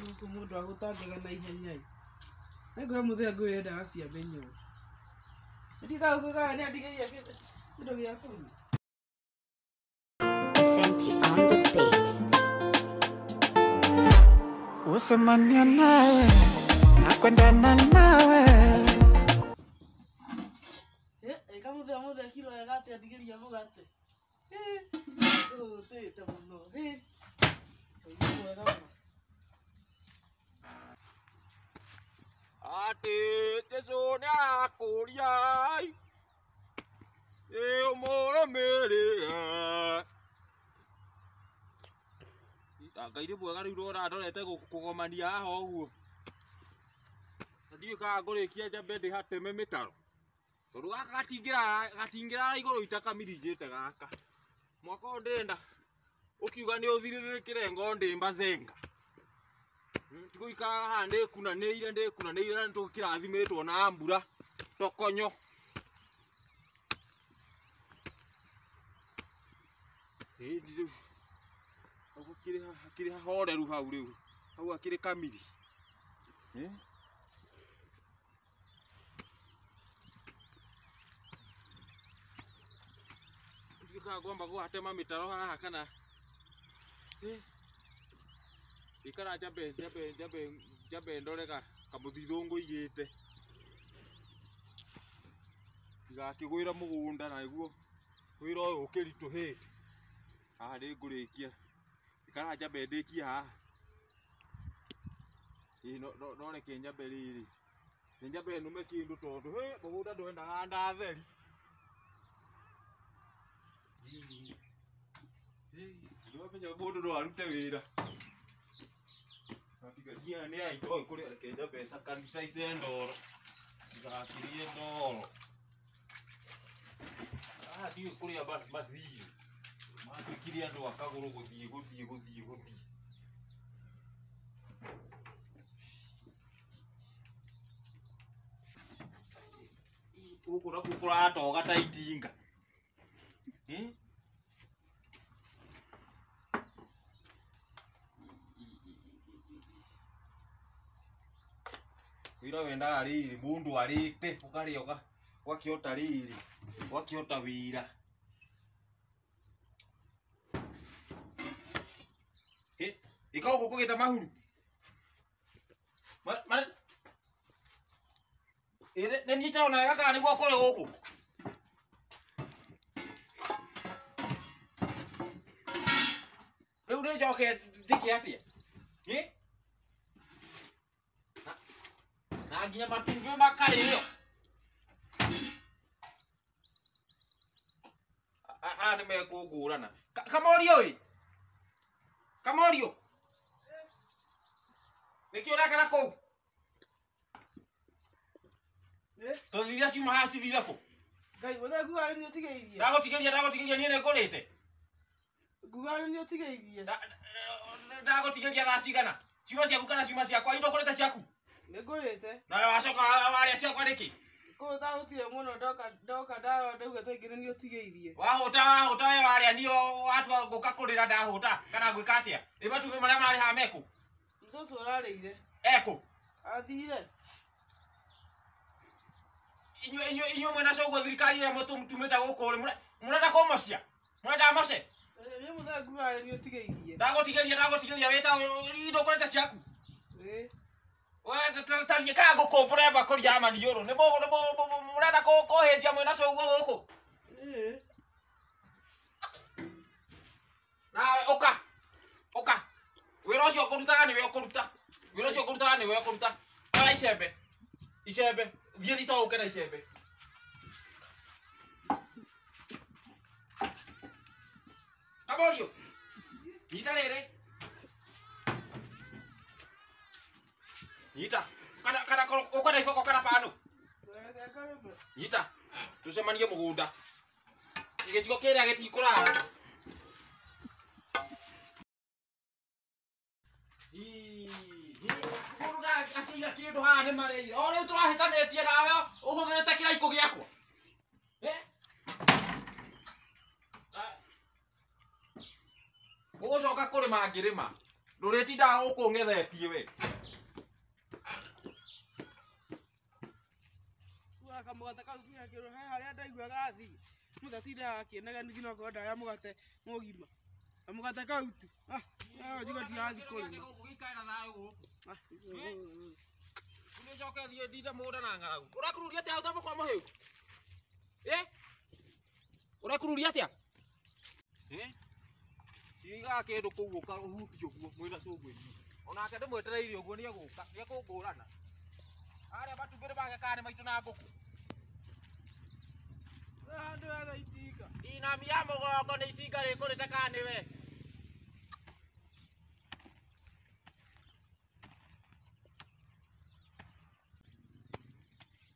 Gũkũ mũndũ agũtangaga na ihenya. Nĩngũhe mũthee ngũrĩre ndawa cia mĩnyoo. Ndiragũkũgaga nĩandigĩire kĩndũ gĩa kũnyua. Senti on the beat. Gũcemania nawe na kwendana nawe. Ĩka mũthee mũthee kiro wega atĩ andigĩria mũgate. Ũhũtĩte mũno. Ngai nĩ mwega ma. Atĩ Jesũ nĩarakũria ĩ ũmũrũmĩrĩre. Ngai nĩ mwega rĩu ndona ndorete kũgomania haha ũguo. Na ndiũĩ kana ngũrĩkia njambe ndĩhateme mĩtaro. Tondũ gaka gatingĩrara igũrũ itakamirinjĩte gaka. Mwaka ũyũ ndĩrenda ũkiuga nĩ ũthirĩrĩkĩre ngo ndĩ mbazenga. Tigũikaraga haha ndĩkunanĩire na nĩtũkĩrathimĩtwo na mbura tokonyo. Ĩĩ rĩu hau hakĩrĩ hahoreru hau rĩu hau hakĩrĩ kamiri. Ndiũĩ kana ngwamba kũhatema mĩtaro haha kana ikara njambe ndore kamũthithũ ngũigĩte ndigakĩgwĩre mũgũnda na nĩguo wĩra ũyũ ũkĩritũhĩte. Haha nĩngũrĩkia ikara njambe ndĩkie haha. Ĩĩ no reke nyambe rĩrĩ nĩ nyambe nũme kĩndũ tondũ hĩ mũgũnda ndwendaga ndatheri. Nĩwamenya mũndũ no arute wĩra. Natigagia nĩ aitoĩ kũrĩa reke nyambe sanitize ndoro ndigakĩrĩe ndoro. Haha ndiũĩ kũrĩa mathire matuĩkire andũ a kagũrũ gũthiĩ. Gũkũ nakuo kũratoga ta itinga. Wĩra wendaga rĩrĩ mũndũ arĩte ũkarĩa ũgakĩhota rĩrĩ ũgakĩhota wĩra. Ĩka gũkũ kũgĩte mahuru. Nĩ niĩ itarona wega kana nĩguo kũrĩ gũkũ? Rĩu nĩnjoke njĩke atĩa? Na nginya matumbĩ makarĩo. Aya nĩ mekũngũrana. Kamorio ĩ? Kamorio? Nĩkĩ ũreka na kũu? Tũthire ciuma haha cithire kũ? Ngai mũthee ngugaga nĩ ũtigĩirie. Ndagũtigĩria niĩ nĩngũrĩte. Ngugaga nĩ ũtigĩirie. Ndagũtigĩria thaa cigana? Ciuma ciaku kana ciuma ciakwa? Indo ũkũrĩte ciaku? Nĩngũrĩte. Na wacoka warĩa ciakwa nĩkĩ? Kũu ndahũtire mũno ndoka ndarora ndauga thaa ingĩ nĩ ũtigĩirie. Wahũta we warĩa niĩ watua ngũka kũrĩra ndahũta kana ngwĩka atĩa? Ĩ matumbĩ marĩa mararĩ haha mekũ? Mũcũcũ ũrarĩire. Ekũ? Athire. Inyuĩ mwĩna coguo thirikari ĩrĩa mũtũmĩte gũkũ rĩ mũrenda kũmocia? Mũrenda moce? Niĩ mũthee ngugaga nĩ ũtigĩirie. Ndagũtigĩria wĩta indo ũkũrĩte ciaku. Ĩĩ. Tathiĩ kana ngũkũmbũre mbakũri ya maniũrũ nĩ mũrenda kũhĩnjia mwĩna coguo gũkũ? Ĩĩ. Nawe ũka ũka wĩra ũcio ngũrutaga nĩwe ũkũruta. Wĩra ũcio ngũrutaga nĩwe ũkũruta. Oya icembe thiĩ thitoo ũke na icembe. Kamorio nyita rĩrĩ nyita kana ũka na iboko kana bano nyita tũcemanie mũgũnda gĩcigo kĩrĩa gĩtikũrara. Mũndũ akĩiga kĩndũ haha nĩ marĩire o rĩu tũrahĩtanĩtie nawe ũhũthĩrĩte kĩraikũ gĩakwa. Mũgũcoka kũrĩma ngĩrĩma. Ndũrĩtindaga gũkũ ng'ethetie we. Kuaga kamũgate kau nginya kĩro he harĩa ndaigua gathiĩ. Mũthee atindaga akĩnegenia okorwo ndarĩa mũgate mũgima. Kamũgate kau tu. Ah, njiga ndirathiĩ kũrĩma. Gũikare na thayũ gũkũ. Ah, Nĩcoke thiĩ ndinde mũgũnda na ng'aragu. Ũrekururia atĩa hau ta mũkwa mũhĩu? Ĩ? Ũrekururia atĩa? Ĩ? Tigaga kĩndũ kũu ũkahutie ũguo mwĩna cũngũ inyuĩ. Onake ndĩmwetereire ũguo nĩegũka, nĩekũngũrana. Arĩa matumbĩ nĩmake kana nĩ maitũ na ngũkũ. Handũ wetha itinga. Inamia mũgongo nĩ itinga rĩkũrĩte kana nĩwe.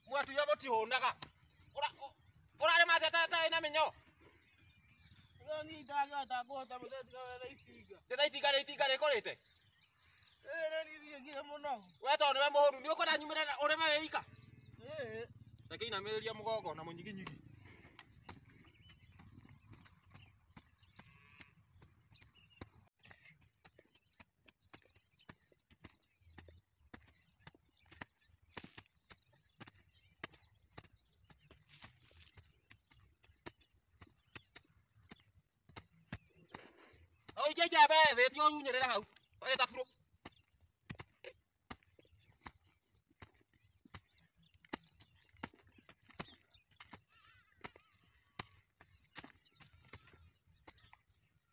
Mwatuire mũtihũnaga. Ũrarĩma atĩa ta ĩna mĩnyoo? Rĩu niĩ itangĩhota kũhota mũthee tiga wetha itinga. Ndĩna itinga nĩ itinga rĩkũrĩte. Ĩĩ rĩu niĩ thiĩ nginya mũno. We tondũ nĩwe mũhũnu nĩ ũkwenda nyumĩre na ũrĩme wĩ ika. Ĩĩ. Reke inamĩrĩria mũgongo na mũnyiginyigi. No ũikie icembe thĩ ti ũhunyĩrĩre hau. Ũrĩ ta burũ.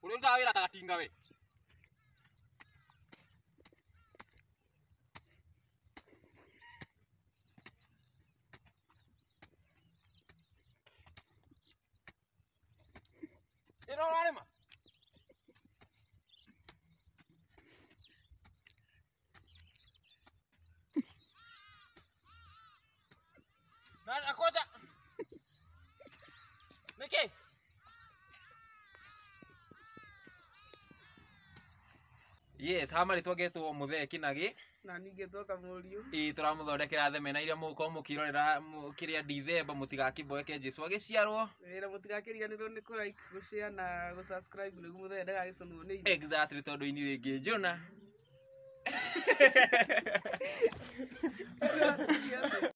Ũrĩrutaga wĩra ta gatinga we. Ĩno ũrarĩma? Na koja. Nĩkĩ? Yes, ha marĩtwa ngetwo Mũthee Kĩnagĩ. Na ningĩ twoka mũriũ. Ĩĩ tũramũthondekera thenema iria mũgũkorwo mũkĩrorera kĩrĩa Dithemba mũtigakĩmboeke Jesũ agĩciarwo. Ĩĩ na mũtigakĩriganĩrwo nĩ kũ like, gũ share na gũ subscribe nĩguo mũthee ndagagĩcũnwo nĩ ithuĩ. Exactly tondũ ini rĩngĩ Jona. Atĩa?